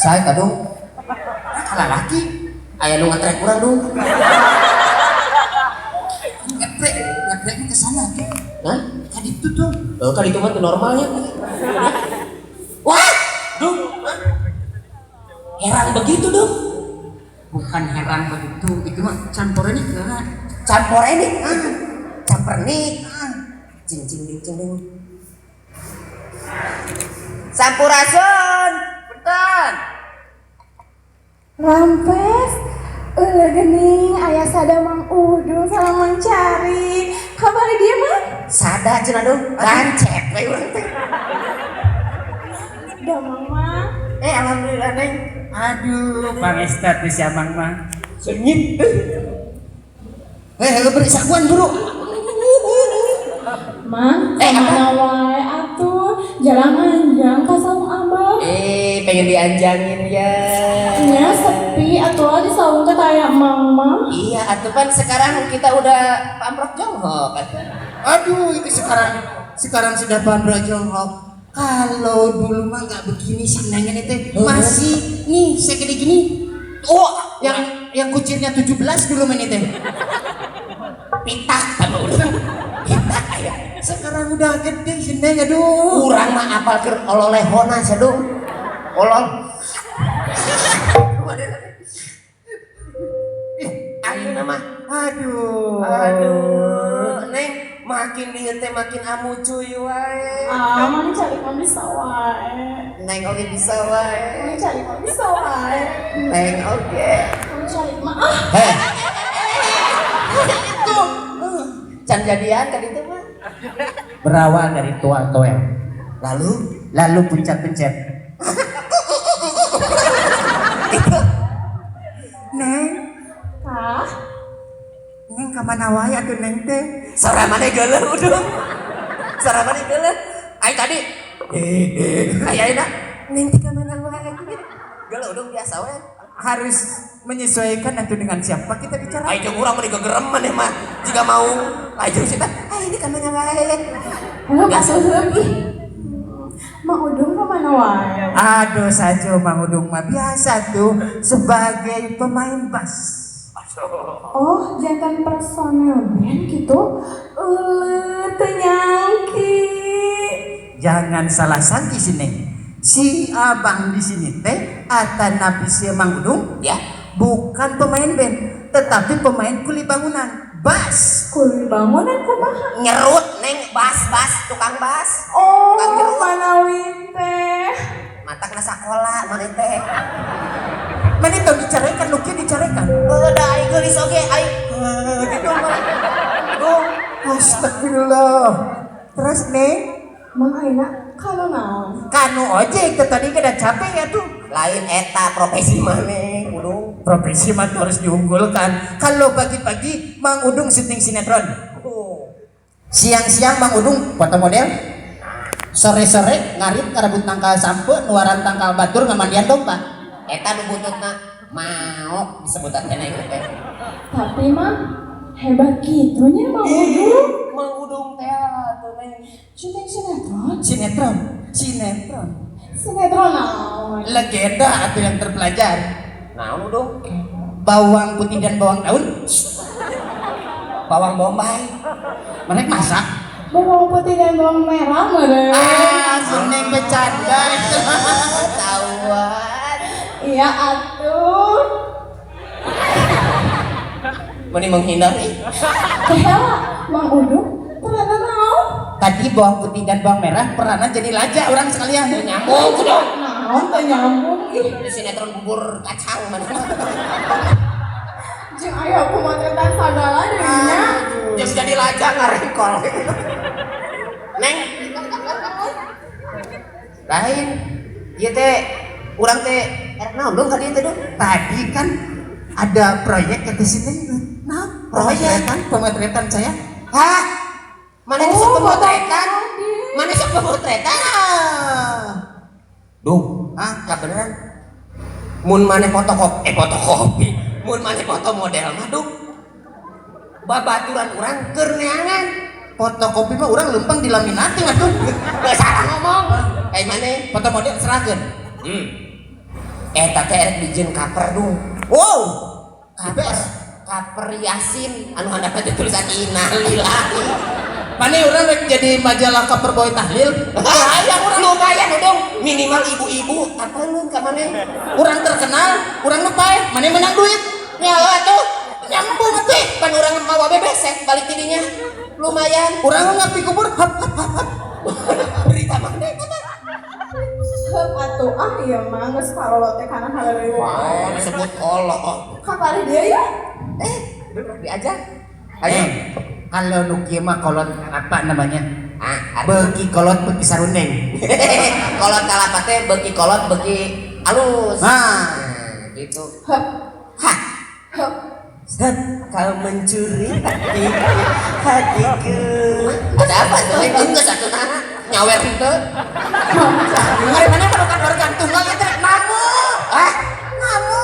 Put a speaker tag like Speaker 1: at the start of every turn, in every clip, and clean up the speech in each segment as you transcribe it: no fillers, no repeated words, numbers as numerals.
Speaker 1: Saya kadung
Speaker 2: Kalah laki.
Speaker 1: Aya nu ngetrek urang, Dung.
Speaker 2: Ngetrek, ngetreknya ke sana tuh.
Speaker 1: Hah?
Speaker 2: Tadi itu tuh.
Speaker 1: Oh, kan itu mah tuh normalnya. Wah, Dung. Herang begitu, Dung.
Speaker 2: Bukan heran begitu, itu mah campurannya ke
Speaker 1: Camporenik. Campernik. Cing cing ding cing ding. Sampurasun. Punten.
Speaker 3: Rampes, eueuh geuning aya sada Mang Udung sareng Mang Cari. Kabar dia mah?
Speaker 1: Sada cenah, Dung. Gancet we urang teh.
Speaker 3: Damang mah.
Speaker 1: Eh, alhamdulillah, Neng.
Speaker 2: Aduh, Bang Estad si Amang mah.
Speaker 1: Sengit. Eh, heuh beri sakuan buru.
Speaker 3: Mang,
Speaker 1: Eh, apa?
Speaker 3: kamana wae atuh? Jalan nganjang ka saung Abah.
Speaker 1: Eh, pengen dianjangin ya.
Speaker 3: Nya sepi atuh di saung teh aya Mang mah.
Speaker 1: Iya, atuh pan sekarang kita udah pamprok jonghok atuh.
Speaker 2: Aduh, itu sekarang sekarang sudah pamrok jonghok. Kalau dulu mah nggak begini sih nanya itu masih nih segede gini.
Speaker 1: Oh,
Speaker 2: Yang kucirnya 17 dulu main itu.
Speaker 1: Pitak apa udah. Pitak aya.
Speaker 2: Sekarang udah gede sih, Neng, aduh.
Speaker 1: Urang mah apal keur ololehona sadung. Olol. Ih, ayeuna mah.
Speaker 2: Aduh.
Speaker 1: Aduh, Neng, makin dieu teh makin amucuy wae.
Speaker 3: Ah, Mang Cari mah bisa wae.
Speaker 1: Neng oge bisa wae.
Speaker 3: Mang Cari mah bisa wae.
Speaker 1: Neng oge.
Speaker 3: Mang Cari mah ah.
Speaker 1: Heh. Itu. Can jadian kan itu mah.
Speaker 2: Berawal dari tua toel.
Speaker 1: Lalu
Speaker 2: Lalu puncak-pencet.
Speaker 1: Itu
Speaker 2: Neng,
Speaker 3: Kah?
Speaker 2: Neng kamana wae atuh Neng teh?
Speaker 1: Sora maneh geuleuh, Udung. Sora maneh geuleuh. Ai tadi eh aya ayeuna Neng teh kamana wae. Geuleuh, Udung, biasa we.
Speaker 2: Harus menyesuaikan atuh dengan siapa kita bicara.
Speaker 1: Ai jeung urang mah digegerem maneh mah. Jika mau ai jeung sita, ai ini kamana wae.
Speaker 3: Halo, asuh ih. Mang Udung kemana wae?
Speaker 2: Aduh saja Mang Udung mah biasa tuh sebagai pemain bass.
Speaker 3: Oh, jantan personel band gitu? Teu nyangki.
Speaker 2: Jangan salah sangki sih, Neng. Si abang di sini teh atanapi si Mang Udung
Speaker 1: Ya.
Speaker 2: Bukan pemain band, tetapi pemain kuli bangunan. Bass.
Speaker 3: Kuli bangunan kumaha?
Speaker 1: Nyerut, Neng, bas bas, tukang bas.
Speaker 3: Oh,
Speaker 1: Tukang nyerut.
Speaker 3: Manawi teh.
Speaker 1: Matakna sakola maneh teh.
Speaker 2: Mana itu dicarekan, nu kieu dicarekan.
Speaker 1: Heuh, da aing geulis oge aing gitu mah. Dung.
Speaker 2: Astagfirullah. Terus, Neng,
Speaker 3: Mang ayeuna kalau naon?
Speaker 2: Kanu ojek teh tadi kada capek ya tuh.
Speaker 1: Lain eta profesi maneh, Udung.
Speaker 2: Profesi mah tuh harus diunggulkan. Kalau pagi-pagi Mang Udung syuting sinetron.
Speaker 1: Oh.
Speaker 2: Siang-siang Mang Udung foto model. Sore-sore ngarit ngarebut tangkal sampe, nuaran tangkal batur, ngamandian domba.
Speaker 1: Eta nu buntutna maok disebutan keneh teh.
Speaker 3: Tapi mah hebat gitunya Mang Udung.
Speaker 1: Mang Udung teh atuh, Neng.
Speaker 3: Syuting sinetron?
Speaker 2: Sinetron, sinetron.
Speaker 3: Sinetron naon?
Speaker 2: Legenda atau yang terpelajar.
Speaker 1: Naon, Udung?
Speaker 2: Bawang putih dan bawang daun.
Speaker 1: Bawang bombay.
Speaker 2: Mereka masak.
Speaker 3: Bawang putih dan bawang merah meureun.
Speaker 2: Ah, seneng bercanda itu.
Speaker 1: Tahuan.
Speaker 3: Iya atuh.
Speaker 1: Meni menghindar ih.
Speaker 3: Kela, Mang Udung pernah naon?
Speaker 2: Tadi bawang putih dan bawang merah peranan jadi laja orang sekalian.
Speaker 1: Teu nyambung, Udung.
Speaker 3: Naon teu nyambung ih.
Speaker 1: Di sinetron bubur kacang mana.
Speaker 3: Jeung aya pemotretan sagala deui nya.
Speaker 1: Geus jadi laja ngarengkol. Neng. Lain. Ieu teh urang teh erek naon dong ka dieu teh, Dong?
Speaker 2: Tadi kan ada proyek ke sini. Nah,
Speaker 1: Proyek?
Speaker 2: pemotretan, pemotretan saya.
Speaker 1: Hah? Mana oh,
Speaker 3: Oh,
Speaker 1: pemotretan?
Speaker 3: tadi.
Speaker 1: Mana sok pemotretan?
Speaker 2: Ah.
Speaker 1: Dung,
Speaker 2: Ah,
Speaker 1: beneran. Mun maneh fotokopi, eh fotokopi. Mun maneh foto model mah, Dung. Babaturan urang keur neangan.
Speaker 2: Fotokopi mah urang lempeng dilaminating atuh.
Speaker 1: Geus salah ngomong. Eh, maneh
Speaker 2: Foto model serahkeun.
Speaker 1: Eta teh erek dijieun cover dong.
Speaker 2: Wow.
Speaker 1: Cover. Cover Yasin anu handapna teh tulisan innalillahi.
Speaker 2: Mana urang rek jadi majalah cover boy tahlil?
Speaker 1: Lumayan urang lumayan dong. Minimal ibu-ibu apaleun ka maneh.
Speaker 2: Urang terkenal, urang nu paeh, maneh menang duit.
Speaker 1: Nyawa tuh.
Speaker 2: Nyambung atuh.
Speaker 1: Pan urang mawa bebesek balik tidinya. Lumayan.
Speaker 2: Urang ngabdi kubur hap hap hap hap.
Speaker 1: Berita maneh eta mah.
Speaker 3: Heup atuh ah ieu mah geus parolo teh kana hareureuy wae.
Speaker 1: Oh, disebut kolot.
Speaker 3: Kamari dia ya?
Speaker 1: Eh, bener diajak. Ayo.
Speaker 2: Eh, kalau nu kieu mah kolot apa namanya?
Speaker 1: Ah,
Speaker 2: Beuki kolot beuki sarundeng.
Speaker 1: Kolot kalapa teh beuki kolot beuki alus.
Speaker 2: Nah.
Speaker 1: Gitu.
Speaker 3: Heup.
Speaker 1: Hah.
Speaker 3: Heup.
Speaker 1: Sep, kau mencuri hatiku, hatiku. Ada apa tuh? Enggak satu nah. Nyawer itu.
Speaker 2: Mari mana kalau kan organ tunggal ya teh namu.
Speaker 1: Ah, namu.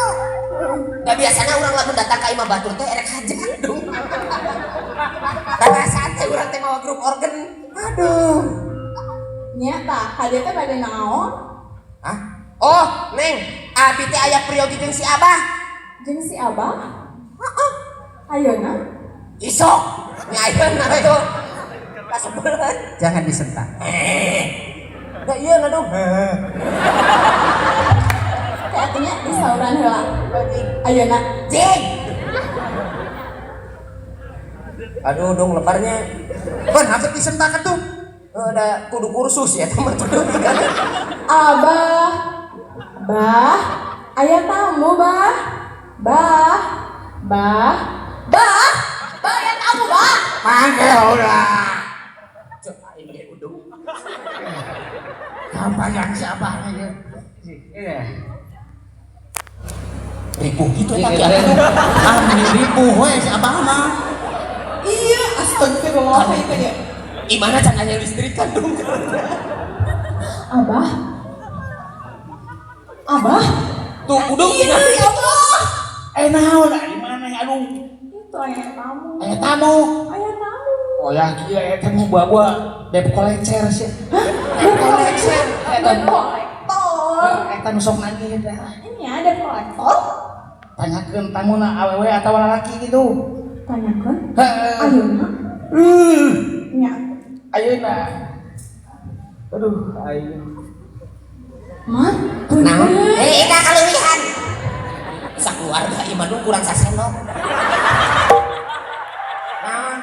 Speaker 1: Da biasanya urang lamun datang ka imah batur teh erek hajat dong. Rarasaan teh urang teh mawa grup organ.
Speaker 2: Aduh.
Speaker 3: Nya tah, ka dieu teh bade naon?
Speaker 1: Hah? Oh, Neng, abi teh aya priyogi jeung si Abah.
Speaker 3: Jeung si Abah? Heeh. Ayeuna?
Speaker 1: Isok. Nya ayeuna tuh. Kasebelan.
Speaker 2: Jangan disentak.
Speaker 1: Da ieu na dong.
Speaker 3: Kayaknya di sauran heula. Ayeuna.
Speaker 1: Jing. Aduh, dong lebarnya.
Speaker 2: Pan hapet disentak tuh.
Speaker 1: Ada kudu kursus ya teman kudu kan.
Speaker 3: Abah. Bah, aya tamu, Bah. Bah. Bah. Bah. Bah, aya tamu, Bah.
Speaker 2: Mangga ulah.
Speaker 1: Coba ini udung.
Speaker 2: Apa yang si abahnya ya?
Speaker 4: Iya.
Speaker 1: Ripuh gitu ya
Speaker 4: Iya,
Speaker 1: tapi
Speaker 2: Ah, meni ripuh we si abah mah.
Speaker 3: Iya, astagfirullah itu dia.
Speaker 1: Gimana caranya listrik kan dong?
Speaker 3: Abah. Abah.
Speaker 1: Tuh, udung
Speaker 3: Iya, ya Allah.
Speaker 4: Eh naon di mana ya aduh.
Speaker 3: Itu aya tamu.
Speaker 4: Aya tamu.
Speaker 3: Aya tamu.
Speaker 4: Oh ya kieu eta mah bawa debt collector sih.
Speaker 3: Debt collector. Debt collector.
Speaker 4: Eta nu sok nagih teh.
Speaker 3: Ini ada kolektor.
Speaker 4: Tanyakeun tamuna awewe atawa lalaki gitu.
Speaker 3: Tanyakeun.
Speaker 4: Heeh.
Speaker 3: Ayeuna. Nya.
Speaker 4: Ayeuna. Aduh, ayeuna.
Speaker 3: Mah,
Speaker 1: Nah, eh eta kaleuwihan. Sakeluarga ieu mah kurang sasendok. Nah,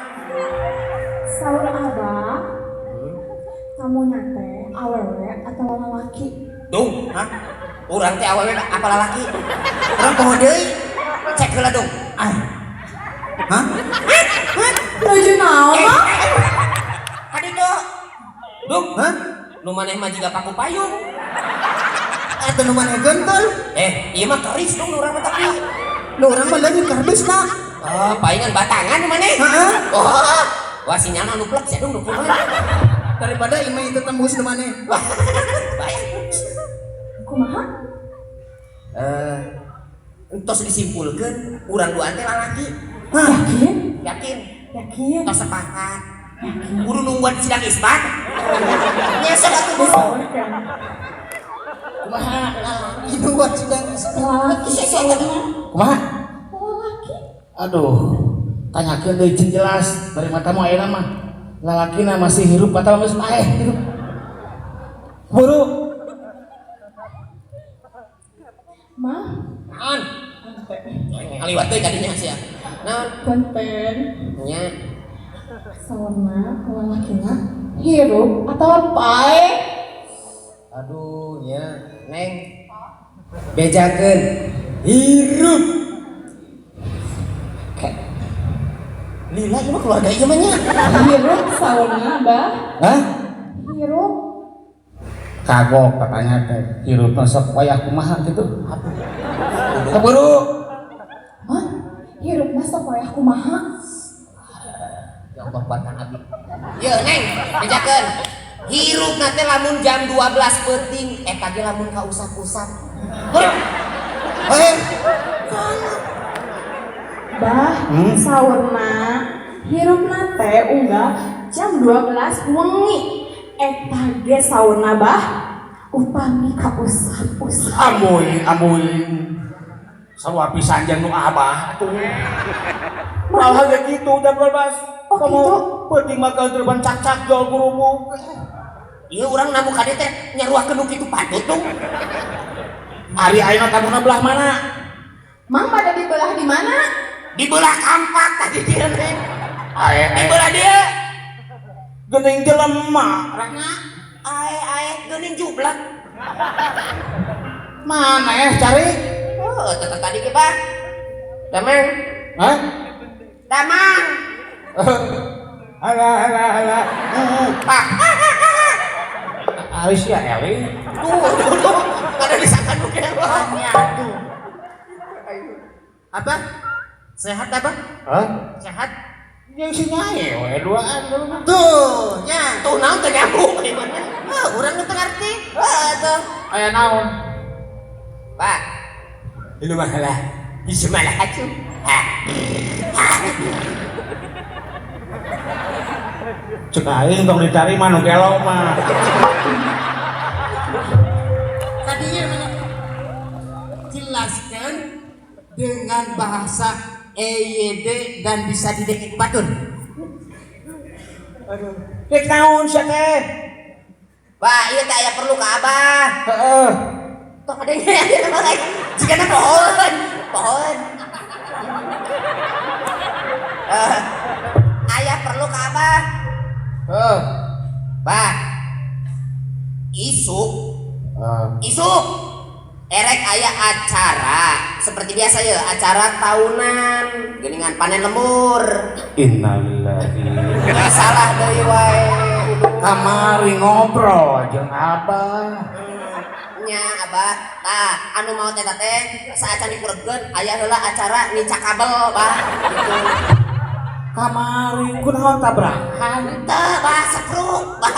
Speaker 3: Saur Abah. Tamuna teh awewe atau lalaki?
Speaker 1: Dung, hah? Urang teh awewe apa lalaki?
Speaker 2: Urang poho deui.
Speaker 1: Cek heula dong.
Speaker 2: Ah. Hah?
Speaker 3: Nuju naon, Mah?
Speaker 1: Kaditu. Dung,
Speaker 2: Hah?
Speaker 1: nu maneh mah jiga paku payung.
Speaker 2: Eta nu maneh gentul.
Speaker 1: Eh, ieu mah keris dong nu urang mah tapi.
Speaker 2: Nu urang mah leungit kardusna.
Speaker 1: Oh, palingan batangan nu maneh.
Speaker 2: Heeh.
Speaker 1: Oh, wah sinyalna nu plek sia dong nu kumaha.
Speaker 2: Daripada imah itu tembus nu maneh.
Speaker 1: Wah, bayang.
Speaker 3: Kumaha?
Speaker 1: Eh, entos disimpulkeun urang duaan teh lalaki.
Speaker 2: Hah?
Speaker 3: Yakin?
Speaker 1: Yakin?
Speaker 3: Yakin?
Speaker 1: Tos sepakat. Kudu nungguan sidang isbat. Nyesek atuh buru.
Speaker 3: Disaurkeun.
Speaker 4: Kumaha?
Speaker 2: Itu buat sidang isbat.
Speaker 3: Lalaki saurna.
Speaker 4: Kumaha?
Speaker 3: Lalaki.
Speaker 4: Aduh, tanyakeun deui cing jelas bari matamu ayeuna mah. Lalakina masih hirup atawa geus paeh gitu. Buru.
Speaker 3: Mah,
Speaker 1: Naon? Ngaliwat deui kadinya sia. Naon?
Speaker 3: Punten.
Speaker 1: Nya.
Speaker 3: Saurna lalakina hirup atau paeh?
Speaker 1: Aduh, nya, Neng. Bejakeun hirup. Lila ieu mah keluarga ieu mah nya.
Speaker 3: Hirup saurna, Bah.
Speaker 4: Hah?
Speaker 3: Hirup.
Speaker 4: Kagok katanya teh hirup sok wayah kumaha gitu. Keburu.
Speaker 3: Mah, hirup mah sok wayah kumaha?
Speaker 1: Ya Allah kuatkan abdi. Ye, Neng, bejakeun. Hirup na teh lamun jam 12 peuting, eta ge lamun kausap-usap.
Speaker 2: Eh,
Speaker 3: Bah, saurna hirupna teh unggal jam 12 wengi. Eta ge saurna, Bah. Upami kausap-usap.
Speaker 4: Amoy, amoy. Sarua pisan jeung nu abah atuh. Malah ge kitu jam 12.
Speaker 3: Oh,
Speaker 4: Kamu
Speaker 3: gitu?
Speaker 4: Penting mah keur cak-cak jual kerupuk.
Speaker 1: Ieu urang namu ka dieu teh nyaruakeun nu kitu patut dong.
Speaker 4: Ari ayeuna tamuna belah mana?
Speaker 3: Mang pada dibelah di mana?
Speaker 1: Di belah kampak tadi dia teh.
Speaker 4: Ae,
Speaker 1: Di belah dia.
Speaker 4: Geuning jelema.
Speaker 1: Rangga, ae ae geuning jublak.
Speaker 4: Mana cari?
Speaker 1: Oh, tetep tadi ke, Pak. Damang.
Speaker 4: Hah?
Speaker 1: Damang.
Speaker 4: Alah alah alah.
Speaker 1: Pak.
Speaker 4: Aris ya Eli.
Speaker 1: Tuh, tuh, tuh. Ada disangka nu kewa.
Speaker 2: Tuh. Apa? Sehat apa?
Speaker 4: Hah?
Speaker 2: Sehat?
Speaker 4: Yang si nyae we duaan dulu mah.
Speaker 2: Tuh, nya.
Speaker 1: Tuh naon teu nyambung di mana?
Speaker 2: Ah, urang nu teu ngarti.
Speaker 1: Ah, tuh.
Speaker 4: Aya naon?
Speaker 1: Pak. Lu mah lah. Bisa malah atuh. Hah.
Speaker 4: Cek aing tong dicari mah nu gelo mah.
Speaker 2: Tadinya mana? Jelaskan dengan bahasa EYD dan bisa didekik batur.
Speaker 4: Aduh. Rek naon sia teh?
Speaker 1: Pak, ieu teh aya perlu ka Abah.
Speaker 4: Heeh.
Speaker 1: Tong ada yang jigana pohon, pohon. Aya perlu ka Abah.
Speaker 4: Heeh.
Speaker 1: Bah. Isuk,
Speaker 4: Heeh.
Speaker 1: isuk. Erek aya acara seperti biasa ya, acara tahunan geuningan panen lembur.
Speaker 4: Innalillahi.
Speaker 1: Nggak salah deui wae.
Speaker 4: Kamari ngobrol jeung Abah.
Speaker 1: Nya Abah, tah anu mau teh teh saacan dipuregeun aya heula acara nincak kabel, Bah. Gitu.
Speaker 4: Kamari kunaon tabrakan?
Speaker 1: Teu, Bah, sekruk, Bah.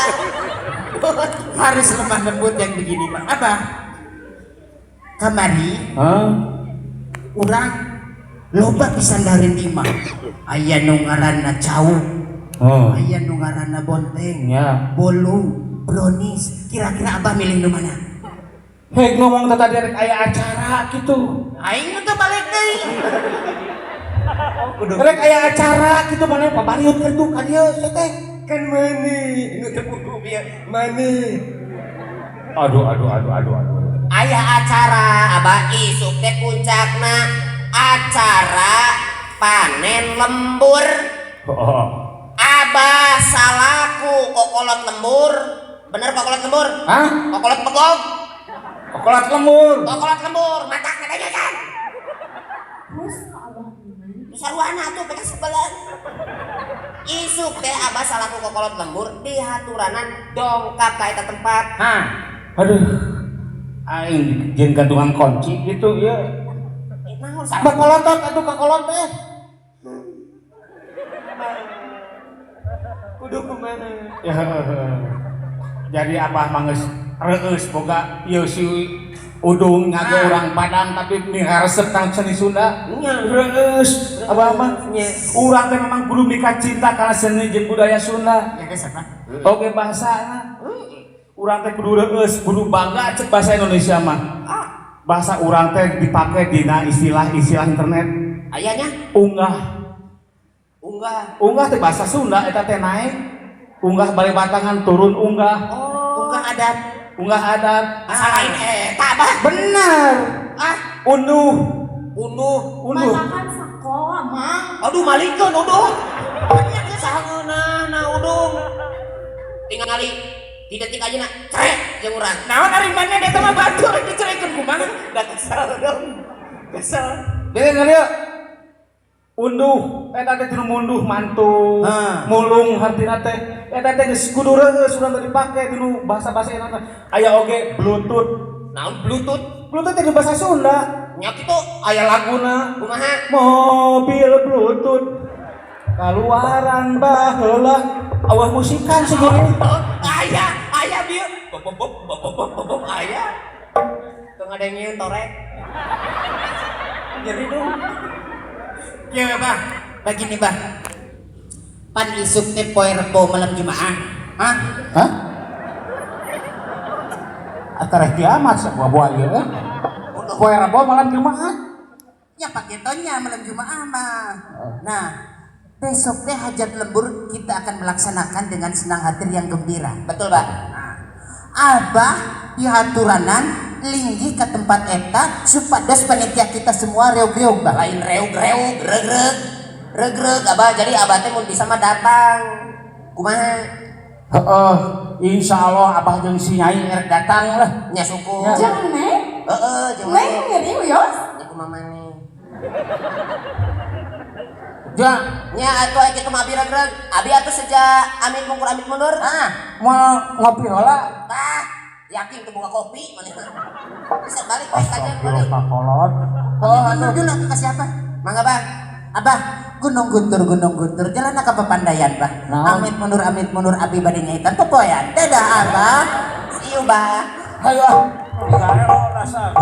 Speaker 2: Harus lemah lembut yang begini, Pak. Apa? Kamari
Speaker 4: Hah?
Speaker 2: urang loba pisan darin imah. Aya nu ngaranna cau,
Speaker 4: Oh.
Speaker 2: aya nu ngaranna bonteng,
Speaker 4: Nya.
Speaker 2: bolu, brownies. Kira-kira Abah milih nu mana?
Speaker 4: Hei ngomong teh tadi rek aya acara gitu.
Speaker 2: Aing teh balik deui.
Speaker 4: Rek aya acara gitu mana pabariut kitu ka dieu sia teh.
Speaker 1: Kan mana? Nu teu buku bieu, mana?
Speaker 4: Aduh aduh aduh aduh aduh.
Speaker 1: Aya acara Abah isuk teh puncakna acara panen lembur.
Speaker 4: Oh.
Speaker 1: Abah salaku kokolot lembur. Bener kokolot lembur?
Speaker 4: Hah?
Speaker 1: Kokolot begog.
Speaker 4: Kokolot lembur.
Speaker 1: Kokolot lembur, matak katanya kan.
Speaker 3: Terus Abah gimana?
Speaker 1: Sarwana tuh peka sebelan. Isuk teh Abah salaku kokolot lembur di haturanan dongkap ka eta tempat.
Speaker 4: Hah? Aduh. Aing jeung gantungan kunci gitu ya.
Speaker 1: Naon salah?
Speaker 4: Bakolotot atuh kakolot teh.
Speaker 1: Kudu kumaha?
Speaker 4: Ya, jadi Abah mah geus reueus boga ieu si Udung ngaga urang Padang tapi miharesep kana seni Sunda.
Speaker 1: Nya.
Speaker 4: Reueus Abah mah.
Speaker 1: Nya.
Speaker 4: Urang teh memang kudu mika cinta kana seni jeung budaya Sunda.
Speaker 2: Ya geus apa?
Speaker 4: Oge bahasana. Urang teh kudu reueus, kudu bangga cek bahasa Indonesia mah.
Speaker 1: Ah,
Speaker 4: Bahasa urang teh dipake dina istilah-istilah internet.
Speaker 1: ayahnya
Speaker 4: Unggah.
Speaker 1: unggah.
Speaker 4: Unggah teh bahasa Sunda eta teh naik. Unggah balik batangan turun unggah.
Speaker 1: Oh,
Speaker 2: Unggah adat.
Speaker 4: Unggah adat.
Speaker 1: Asa lain eta Abah.
Speaker 4: Benar.
Speaker 1: Ah,
Speaker 4: Unduh.
Speaker 1: unduh.
Speaker 4: Unduh.
Speaker 3: Masakan sakola, Mang.
Speaker 1: Aduh malikeun unduh. Saheunana udung. Tingali di detik aja nak cerek jeung urang.
Speaker 2: Naon ari mana eta mah batur dicerekeun kumaha?
Speaker 1: Da kesel dong. Kesel.
Speaker 4: Jadi ngalieu. Unduh, eta teh tinu munduh mantu.
Speaker 2: Ah.
Speaker 4: Mulung hartina teh. Eta teh geus kudu reueus urang teh dipake tinu bahasa-bahasa eta teh. Aya oge Bluetooth.
Speaker 1: Naon Bluetooth?
Speaker 4: Bluetooth teh di bahasa Sunda.
Speaker 1: Nya kitu.
Speaker 4: Aya laguna.
Speaker 1: Kumaha?
Speaker 4: Mobil Bluetooth. Kaluaran baheula awah musikan segini.
Speaker 1: Oh, aya, aya bieu. Bop bop bop bop bop bop bop aya. Teu ngadengieun torek. Nyeri dong.
Speaker 2: Ya, Bah. Begini, Bah. Pan isuk teh poe Rebo malam Jumaah. Hah?
Speaker 4: Hah? Acara kiamat sabuah-buah ieu eh. Poe Rebo malam Jumat.
Speaker 2: Ya paketonya malam Jumat mah. Nah, besok teh hajat lembur kita akan melaksanakan dengan senang hati yang gembira.
Speaker 1: Betul, Pak.
Speaker 2: Abah dihaturanan linggih ke tempat eta supados panitia kita semua reog-reog, Bah.
Speaker 1: Lain reug-reug, reug-reug. Reug-reug Abah, jadi Abah teh mun bisa mah datang. Kumaha?
Speaker 4: Heeh, insya Allah Abah jeung si Nyai erek datang lah.
Speaker 1: Nya syukur.
Speaker 3: Jangan Neng.
Speaker 1: Heeh, jeung
Speaker 3: Neng ngeri wios.
Speaker 1: Nya kumaha maneh?
Speaker 4: Ja,
Speaker 1: Nya atuh aya kitu mah abi reug-reug. Abi atuh sejak amit mungkur amit mundur.
Speaker 2: Ah,
Speaker 4: mau ngopi heula.
Speaker 1: Tah, yakin tuh buka kopi maneh. Bisa balik we kajian balik.
Speaker 4: Astagfirullah kolot.
Speaker 2: oh, mundur dulu ke siapa?
Speaker 1: Mangga, Bang.
Speaker 2: Abah, Gunung Guntur, Gunung Guntur, jalan ke Papandayan, Bah.
Speaker 4: Naon?
Speaker 2: Amit mundur, amit mundur, abi bade nyaitan popoean. Dadah, Abah.
Speaker 1: See you, Bah.
Speaker 4: Hayo ah. Garelo dasar.